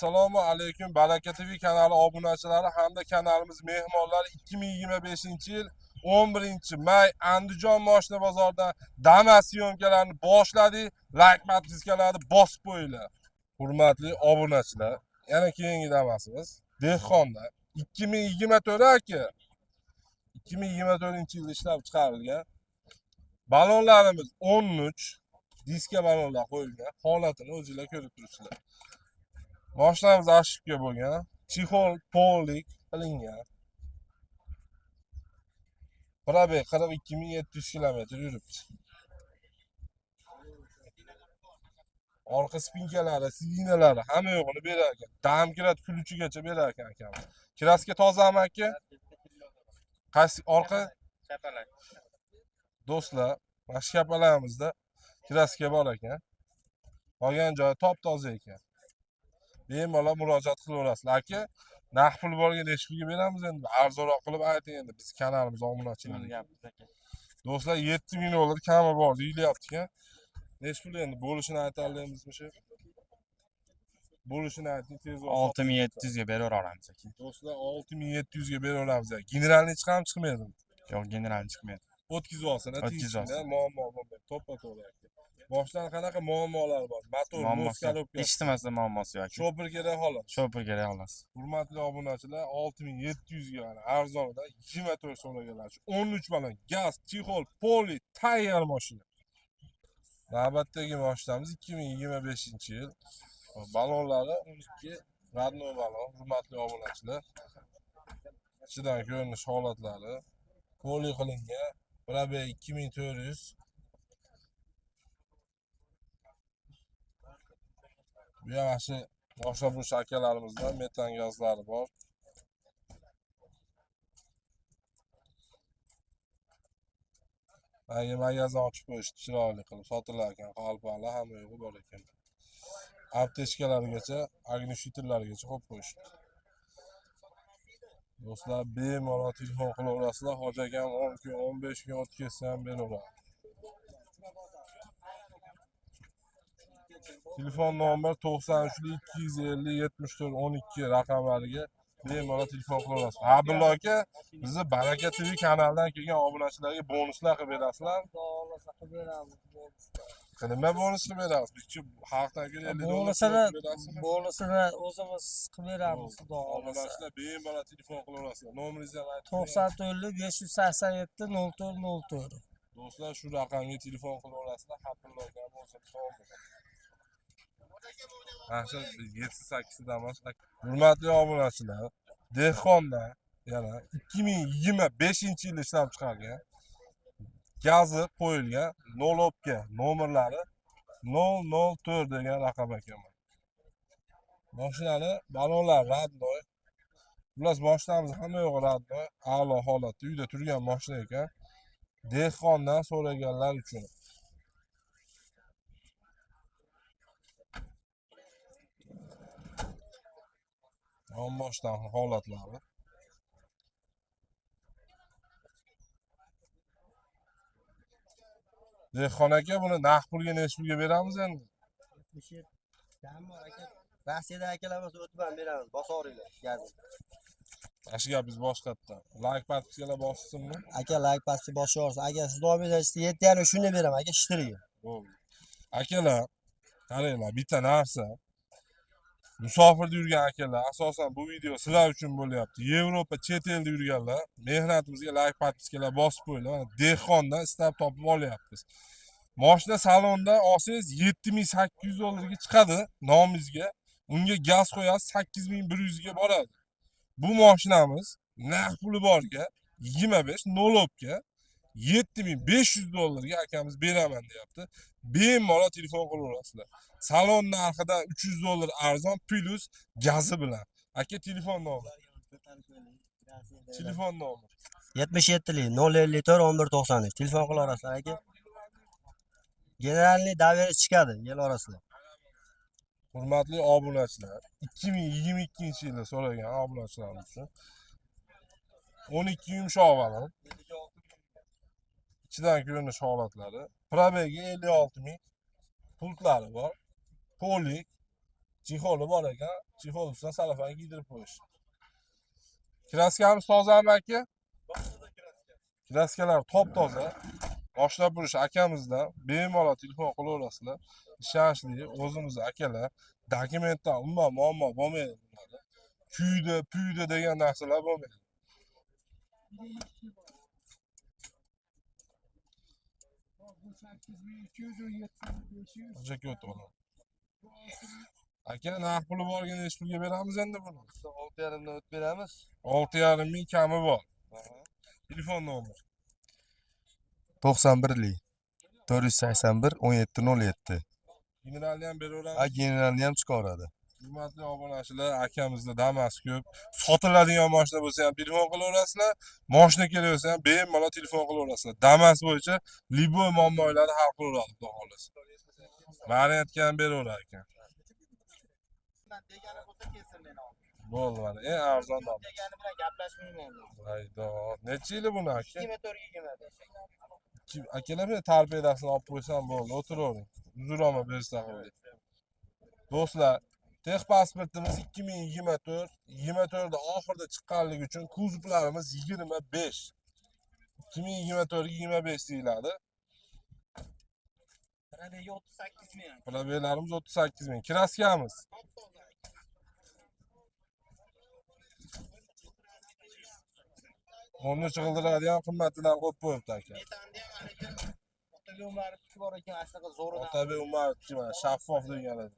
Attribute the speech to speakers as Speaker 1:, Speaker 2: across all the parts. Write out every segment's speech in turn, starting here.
Speaker 1: Assalomu alaykum Baraka TV kanali obunachilari hamda kanalimiz mehmonlari. 2025-yil 11 may Andijon moshina bozoridan Damas syomkalarini boshladik. Like, подписка larni bosib qo'yinglar. Hurmatli obunachilar, yana keyingi Damasimiz Dehqonda 2024 aka, 2024 yilda ishlab chiqarilgan. Balonlarimiz 13 diska balonlar qo'yilgan. Holatini o'zinglar ko'rib turibsizlar. Mashinamiz ошибка bo'lgan. Чехол полик qilingan. Пробег 42 700 kilometr yuribdi. Orqa спинка lari, сиденья lari hamma yo'g'ini berar ekan. Домкрат ключ igacha berar ekan akamiz. Краска tozami, aka? Qaysi orqa?
Speaker 2: Chapalak.
Speaker 1: Do'stlar, mana shu kapalarimizda краска bor ekan. Qolgan joyi top toza ekan. Bemalol murojaat qilaverasizlar. Aka, naqd pul borga nechi pulga beramiz endi? Arzonroq qilib ayting endi biz kanalimiz obunachilariga. Do'stlar, 7000 dollar kami bor deyilyapti ekan. Nechi pul endi bo'lishini aytarlaymizmi shu? Bo'lishini ayting tez.
Speaker 2: 6700 ga beraveramiz, aka.
Speaker 1: Do'stlar, 6700 ga beraveramiz. Генеральный chiqami, chiqmaydimi?
Speaker 2: Yo'q, general chiqmaydi.
Speaker 1: O'tkazib olsin,
Speaker 2: O'tkazib olsin.
Speaker 1: Muammo bo'lmaydi. To'ppa to'g'ri, aka. Moshinani qanaqa muammolari bor? Motor, мост,
Speaker 2: Muammosi yo'q.
Speaker 1: Коробка.
Speaker 2: Hech nimasida muammosi yo'q, aka.
Speaker 1: Shopir kerak xolos.
Speaker 2: Shopir kerak xolos.
Speaker 1: Hurmatli obunachilar, 6700 ga mana arzonidan 24 so'raganlar. 13 balon, gaz, чехол, полик, tayyor mashina. Navbatdagi mashinamiz 2025-yil. Balonlari 12 родной balon, hurmatli obunachilar. Ichidan ko'rinish holatlari. Полик qilingan. Пробег 2400. Bu ham mana shu moshina burish akalarimizdan metan gazlari bor. Manga magazin ochib qo'yishdi, chiroyli qilib sotilar ekan, qalponlar hamma yo'g'i bor ekan. Аптечка largacha, огнетушитель largacha qo'yib qo'yishdi. Do'stlar, bemalol telefon qilaverasizlar. Hoji akam 10 kun, 15 kun o'tkazsa ham beraveradi. Telefon nomer 93 250 74 12 raqamlariga bemalol telefon qilaverasiz. Abdulla aka, bizni Baraka TV kanalidan kelgan obunachilarga bonuslar qilib berasizlar.
Speaker 3: Xudo xohlasa qilib beramiz bonuslar.
Speaker 1: Nima bonus qilib berasiz? Bitta xalqdan ko'ra 50 dollar
Speaker 3: Bonusini
Speaker 1: qilib berasizmi?
Speaker 3: Bonusini o'zimiz qilib beramiz, xudo xohlasa.
Speaker 1: Obunachilar bemalol telefon qilaverasizlar. Nomeringizni ham aytib bering.
Speaker 3: 94 587 04 04.
Speaker 1: Do'stlar, shu raqamga telefon qilaverasizlar. Abdulla aka bo'lsa nomeri. Mana shu 7-8 emas. Hurmatli obunachilar, Dehqonda yana 2025-yilda ishlab chiqargan, gazi qo'yilgan nolobka nomerlari 004 degan raqam ekan. Mashinani balonlar родной. Xullas, mashinamiz hamma yo'g'i родной, a'lo holatda uyda turgan mashina ekan. Dehqondan so'raganlar uchun. Yonboshdan holatlari. Dehqon aka, buni naqd pulga nechi pulga beramiz endi?
Speaker 4: Aka, Rossiyada akalar bo'lsa o'tib ham beramiz, bosoringlar gazini.
Speaker 1: Mana shu gap biz boshqatdan. Like, подписка lar bossinmi?
Speaker 4: Aka, like pastga bosib. Aka, siz davom etasiz, 7,5 shuni beraman aka, shtirigi.
Speaker 1: Bo'ldi. Akalar, qaranglar, bitta narsa. Musofirda yurgan akalar, asosan bu video sizlar uchun bo'lyapti. Yevropa, chet elda yurganlar, mehnatimizga like, подписка lar bosib qo'yinglar. Mana Dehqondan istab topib olyapmiz. Mashina salonda olsangiz 7800 dollarga chiqadi nomingizga. Unga gaz qo'yasiz, 8100 ga boradi. Bu mashinamiz naqd puli borga 25 nolobga 7500 dollarga akamiz beraman deyapti. Bemalol telefon qilaverasizlar. Salon narxidan 300 dollar arzon плюс gazi bilan. Aka, telefon nomer. Telefon nomer.
Speaker 4: 77lik 054 11 93 telefon qilaverasizlar aka. Генеральный доверие chiqadi, kelaverasizlar.
Speaker 1: Hurmatli obunachilar, 2022-yilda so'ragan obunachilarimiz uchun 12 yumshoq balon. Ichidan ko'rinish holatlari. Пробег i 56 ming. Pultlari bor. Полик. Chexoli bor ekan. Chexol ustidan salafan kiydirib qo'yish. Kraskamiz tozami aka? Kraskalar top-toza. Boshla burish akamizdan bemalol telefon qilaverasizlar. Ishonchli o'zimiz akalar. Dokumentdan umuman muammo bo'lmaydi bularda. Kuydi, puydi degan narsalar bo'lmaydi. Aka o'tib oladi. Aka, narx puli borganda nechi pulga beramiz endi buni?
Speaker 4: 6,5dan o'tib beramiz.
Speaker 1: 6,5 ming kami bor. Telefon nomer.
Speaker 5: 91lik 481 17 07.
Speaker 1: Generalni ham beraveramiz.
Speaker 5: A, generalni ham chiqaradi.
Speaker 1: Hurmatli obunachilar, akamizda Damas ko'p. Sotiladigan mashina bo'lsa ham telefon qilaverasizlar, mashina kerak bo'lsa ham bemalol telefon qilaverasizlar. Damas bo'yicha любой muammolarni hal qilaveradi, xudo xohlasa. Variantga ham beraverar ekan.
Speaker 3: Degani bo'lsa kelsin meni olib.
Speaker 1: Bo'ldi mana, eng arzon Damas.
Speaker 3: Degani bilan gaplashmayman.
Speaker 1: Haydo. Necha yili buni aka?
Speaker 3: 24 25.
Speaker 1: Akalar, bir torpedasini olib qo'ysam bo'ldi, o'tiravering. Uzr olma bersa qildik. Do'stlar, tex pasportimiz 2024, 24 da oxirida chiqqanligi uchun kuzovlarimiz 25. 2024 25 deyiladi.
Speaker 3: Probegi 38 ming.
Speaker 1: Probeglarimiz 38 ming. Kraskamiz. O'rni chig'ildiradigan qimmatidan qo'yib qo'yibdi aka.
Speaker 3: Metanda ham haligi Otabek Umarovniki bor ekan, shunaqa zo'ridan.
Speaker 1: Otabek Umarovniki mana shaffof degan edi.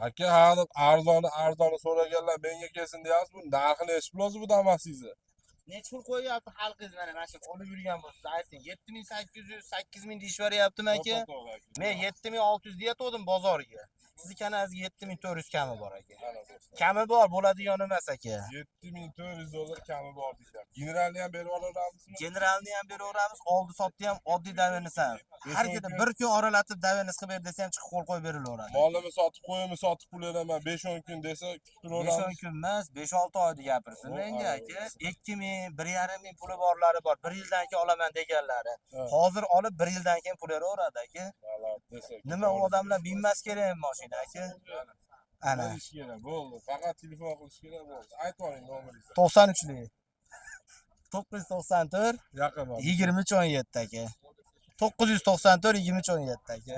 Speaker 1: Aka, hali arzoni arzoni so'raganlar menga kelsin deyapsiz. Bu narxini eshitib olasiz bu Damasingizni.
Speaker 3: Necha pul qo'yyapti xalqingiz mana shu olib yurgan bo'lsa ayting. 7800, 8000 deyish beryaptimi aka? Men 7600 deyatgandim bozorga. Sizni kanalingizga 7400 kami bor aka. Kami bor, bo'ladigan emas aka.
Speaker 1: 7400 dollar kami bor deyapti. Generalni ham berib olaveramizmi?
Speaker 3: Generalni ham beraveramiz, oldi sotdi ham oddiy davenis ham. Har kuni bir kun oralatib davenis qilib ber desa ham chiqib qo'l qo'yib berilaveradi.
Speaker 1: Molimi sotib, qo'yimni sotib pul beraman 5-10 kun desa kuttiraveramiz.
Speaker 3: 5-10 kun emas, 5-6 oyni gapirsin menga aka. 2000, 1,5 ming puli borlari bor. 1 yildan keyin olaman deganlari. Hozir olib 1 yildan keyin pul beraveradi aka. Nima u odamlar minmas kerak mashina aka. Ana.
Speaker 1: Ish kerak bo'ldi. Faqat telefon qilish kerak bo'ldi. Aytib oling nomeringizni.
Speaker 3: 93lik. 994
Speaker 1: Yaqin bor.
Speaker 3: 23 17 aka. 994 23 17 aka.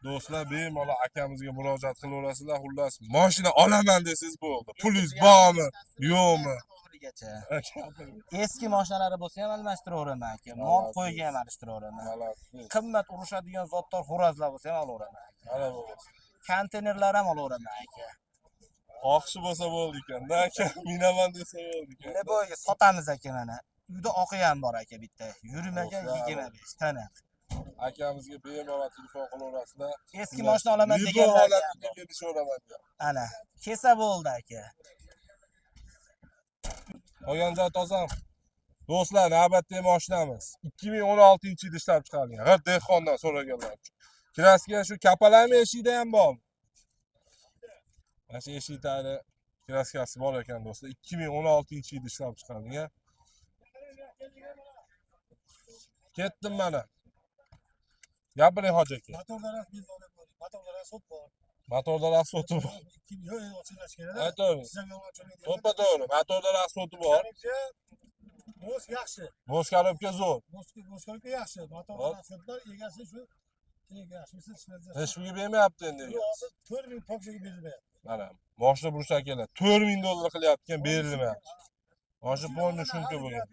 Speaker 1: Do'stlar, bemalol akamizga murojaat qilaverasizlar. Xullas, mashina olaman desangiz bo'ldi. Pulingiz bormi, yo'qmi?
Speaker 3: Oxirigacha. Eski mashinalari bo'lsa ham almashtiraveraman aka. Mol qo'yga ham almashtiraveraman. Qimmat urushadigan zotdor xo'rozlar bo'lsa ham olaveraman aka.
Speaker 1: Mana bo'ldi.
Speaker 3: Konteynerlar ham olaveraman aka.
Speaker 1: Oqishi bo'lsa bo'ldi ekan. Da aka, minaman desa bo'ldi ekan.
Speaker 3: Liboyga sotamiz aka mana. Uyda oqi ham bor aka bitta. Yurmagan 25 tana.
Speaker 1: Akamizga bemalol telefon qilaverasizlar.
Speaker 3: Eski mashina olaman
Speaker 1: Liboy
Speaker 3: deganlar.
Speaker 1: holatida kelishaveraman.
Speaker 3: Ana, kelsa bo'ldi aka.
Speaker 1: Qolgan joy tozami? Do'stlar, navbatdagi mashinamiz 2016-yilda ishlab chiqarilgan. G'ir dehqondan so'raganlar uchun. Kraska shu kapalami eshikda ham bormi? Mana shu eshik tagida kraskasi bor ekan do'stlar. 2016-yilda ishlab chiqarilgan. Ketdim mana. Gapiring hoji aka.
Speaker 6: Motorda rasot bor.
Speaker 1: Motorda rasxodi bor.
Speaker 6: Yo'q, yo'q, ochilmash kerak.
Speaker 1: Aytavering.
Speaker 6: Siz ham yolg'on cho'lmaydi.
Speaker 1: To'ppa to'g'ri. Motorda rasxodi bor.
Speaker 6: Korobka Mos yaxshi.
Speaker 1: Mos korobka zo'r.
Speaker 6: Mos korobka yaxshi. Motorda
Speaker 1: Hop.
Speaker 6: rasotlar egasi shu yaxshimisiz ishlatsa.
Speaker 1: Hech kimga bermayapti endi.
Speaker 6: Yo'q, hozir 4000 pokshaga berilmayapti.
Speaker 1: Mana moshina burish akalar 4000 dollar qilyapti ekan, berilmayapti. Moshina polni shuncha bo'lgan.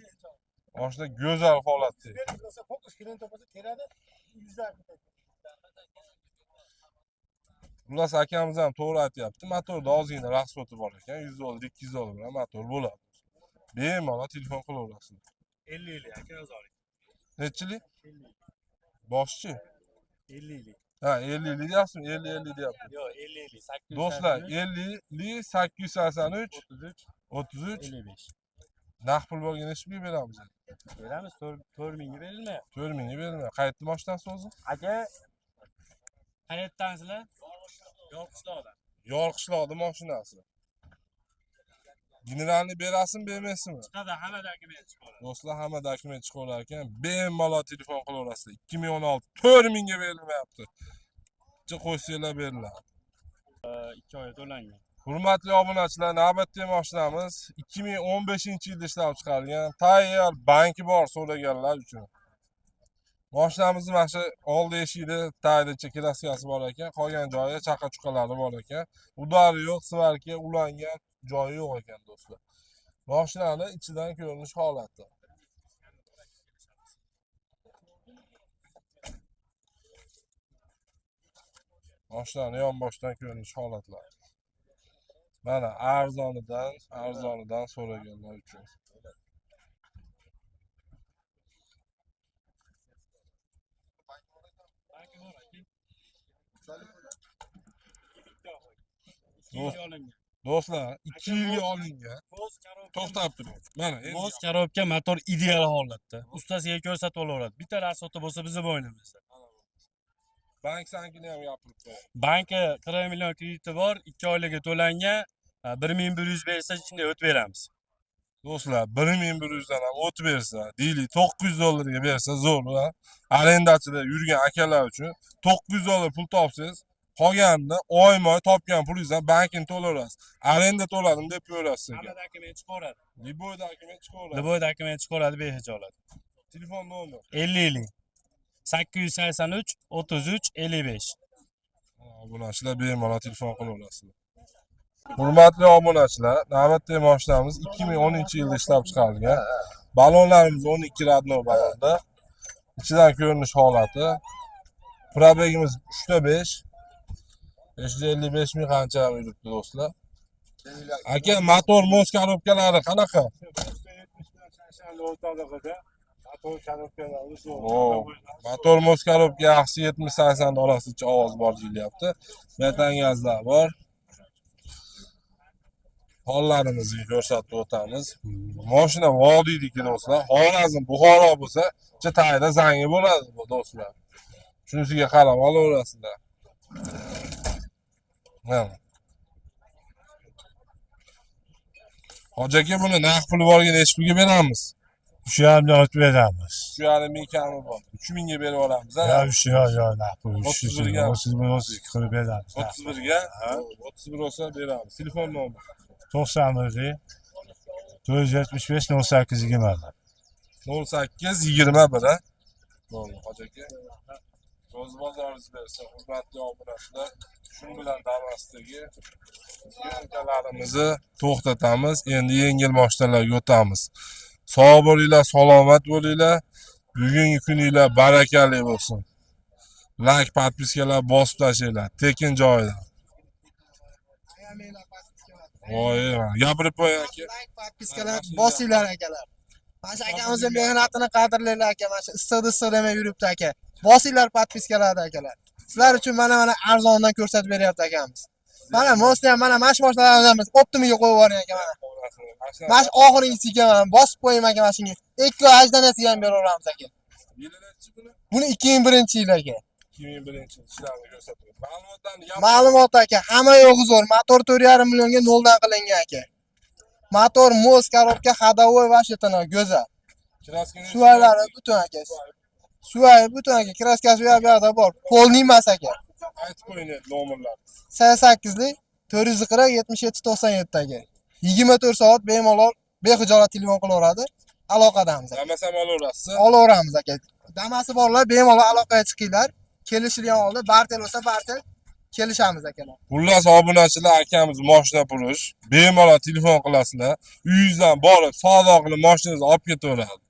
Speaker 1: Moshina go'zal holatda.
Speaker 6: Berilmasa fokus klient topasa teradi, yuzlar.
Speaker 1: Xullas akamiz ham to'g'ri aytyapti. Motorda ozgina rasxodi bor ekan, 100 dollar, 200 dollar bilan motor bo'ladi. Bemalol telefon qilaverasizlar.
Speaker 2: 50 yillik aka o'zoring.
Speaker 1: Nechilik? Boshchi.
Speaker 2: 50 yillik.
Speaker 1: Ha, 50 yillik deyapsizmi? 50 50 deyapti.
Speaker 2: Yo'q, 50 yillik. 883
Speaker 1: Do'stlar, 50 lik 883
Speaker 2: 33
Speaker 1: 33
Speaker 2: 55.
Speaker 1: naqd pul bo'lgan nechi pulga beramiz?
Speaker 2: Beramiz 4 mingga berilmayapti.
Speaker 1: 4 mingga berilmaydi. Qayerda mashinasi o'zi?
Speaker 2: Aka qayerdansizlar? Yorqishloqdan.
Speaker 1: Yorqishloqda mashinasi. Generalni berasizmi, bermaysizmi?
Speaker 2: Chiqadi, hamma dokument chiqadi.
Speaker 1: Do'stlar, hamma dokument chiqaverar ekan. Bemalol telefon qilaverasizlar. 2016 4000 ga berilmayapti. Picha qo'shsanglar beriladi.
Speaker 2: 2 oy to'langan.
Speaker 1: Hurmatli obunachilar, navbatdagi mashinamiz 2015-yilda ishlab chiqarilgan, tayyor banki bor so'raganlar uchun. Mashinamizni mana shu oldi eshigida tagida kraskasi bor ekan, qolgan joyi chaqa-chuqalari bor ekan. Udari yo'q, svarka ulangan joyi yo'q ekan do'stlar. Mashinani ichidan ko'rinish holati. Mashinani yonboshdan ko'rinish holatlari. Mana arzonidan, arzonidan so'raganlar uchun.
Speaker 2: Banki bor aka. 2 yilga olingan.
Speaker 1: Do'stlar, 2 yilga olingan.
Speaker 2: Ko'z korobka.
Speaker 1: To'xtab turing. Mana endi
Speaker 2: Moz korobka motor ideal holatda. Ustasiga ko'rsatib olaveradi. Bitta rasoti bo'lsa bizni bo'ynimizda.
Speaker 1: Bank sankini ham gapirib qo'ying.
Speaker 2: Banki 40 million krediti bor, 2 oyligi to'langan, 1100 bersa ichida o'tib beramiz.
Speaker 1: Do'stlar, 1100 dan ham o'tib bersa, deylik 900 dollarga bersa zo'r, ha? Arendachida yurgan akalar uchun 900 dollar pul topsangiz, qolganini oyma-oy topgan pulingizdan bankini to'layverasiz. Arenda to'ladim deb ko'rasiz ekan.
Speaker 2: Hamma dokument chiqaveradi.
Speaker 1: Любой dokument chiqaveradi.
Speaker 2: Любой dokument chiqaveradi, behijolat.
Speaker 1: Telefon nomer.
Speaker 2: 50 50 883 33 55.
Speaker 1: Obunachilar bemalol telefon qilaverasizlar. Hurmatli obunachilar, navbatdagi mashinamiz 2010-yilda ishlab chiqarilgan. Balonlarimiz 12 родной balonda. Ichidan ko'rinish holati. Пробег imiz 3.5. 555 ming qancha yuribdi do'stlar. Aka, motor мост korobkalari qanaqa?
Speaker 6: Motor korobkalari zo'r.
Speaker 1: Oo. Motor мост korobka yaxshi, 70-80 orasicha ovoz bor deyilyapti. Metan gazlar bor. Hollarimizni ko'rsatib o'tamiz. Mashina vodiydiki do'stlar. Xorazm, Buxoro bo'lsa, cha tagida zangi bo'ladi bu do'stlar. Shunisiga qarab olaverasizlar. Mana. Hoji aka, buni naqd puli borga nechi pulga beramiz?
Speaker 6: 3,5 ga o'tib beramiz.
Speaker 1: 3,5 ming kami bor. 3000 ga berib olamiz,
Speaker 6: Ya
Speaker 1: a?
Speaker 6: 3 yo yo naqd pul.
Speaker 1: 31 ga.
Speaker 6: 31 32 qilib beramiz.
Speaker 1: 31 ga? 31 bo'lsa beramiz. Telefon nomeri.
Speaker 6: 91 475 08 21.
Speaker 1: 08 21, a? Bo'ldi, hoji aka. Ro'zi bozoringiz bersin, hurmatli obunachilar. Shu bilan Damasdagi syomkalarimizni to'xtatamiz. Endi yengil mashinalarga o'tamiz. Sog' bo'linglar, salomat bo'linglar. Bugungi kuninglar barakali bo'lsin. Layk, подписка lar bosib tashlanglar. Tekin joyidan. Voy, gapirib qo'ying aka.
Speaker 4: Layk, подписка lar bosinglar akalar. Mana shu akamizni mehnatini qadrlanglar aka. Mana shu issiqda issiq demay yuribdi aka. Bosinglar подписка larni akalar. Sizlar uchun mana arzondan ko'rsatib beryapti akamiz. Mana мост ni ham mana shu mashinalarimiz optimiga qo'yib yuboring aka mana. Mana shu oxirgisiga mana bosib qo'ying aka mana shunga. Ikki ajdanasiga ham beraveramiz aka.
Speaker 1: Yili nechi buni?
Speaker 4: Buni 2001-yil aka.
Speaker 1: 2001 yil ishlarni ko'rsatib. Ma'lumotlarni gapirib
Speaker 4: Ma'lumot aka, hamma yo'g'i zo'r. Motor 4,5 millionga noldan qilingan aka. Motor, мост, korobka, ходовой вообще go'zal.
Speaker 1: Kraskani
Speaker 4: Suvaylari butun aka. Suvay butun aka, kraskasi u yoq bu yoqda bor. Полный emas aka.
Speaker 1: Aytib qo'ying endi nomerlarni.
Speaker 4: 88lik 440 77 97 aka. 24 soat bemalol bexijolat telefon qilaveradi. Aloqadamiz aka.
Speaker 1: Damas ham olaverasiz.
Speaker 4: Olaveramiz aka. Damasi borlar bemalol aloqaga chiqinglar. Kelishilgan holda barter bo'lsa barter kelishamiz akalar.
Speaker 1: Xullas, obunachilar, akamiz moshina purish. Bemalol telefon qilasizlar. Uyingizdan borib savdo qilib moshinangizni olib ketaveradi.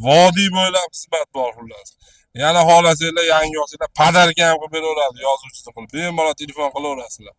Speaker 1: Vodiy bo'ylab xizmat bor xullas. Yana xohlasanglar yangi olsanglar, подарка ham qilib beraveradi, yozuvchisi qilib. Bemalol telefon qilaverasizlar.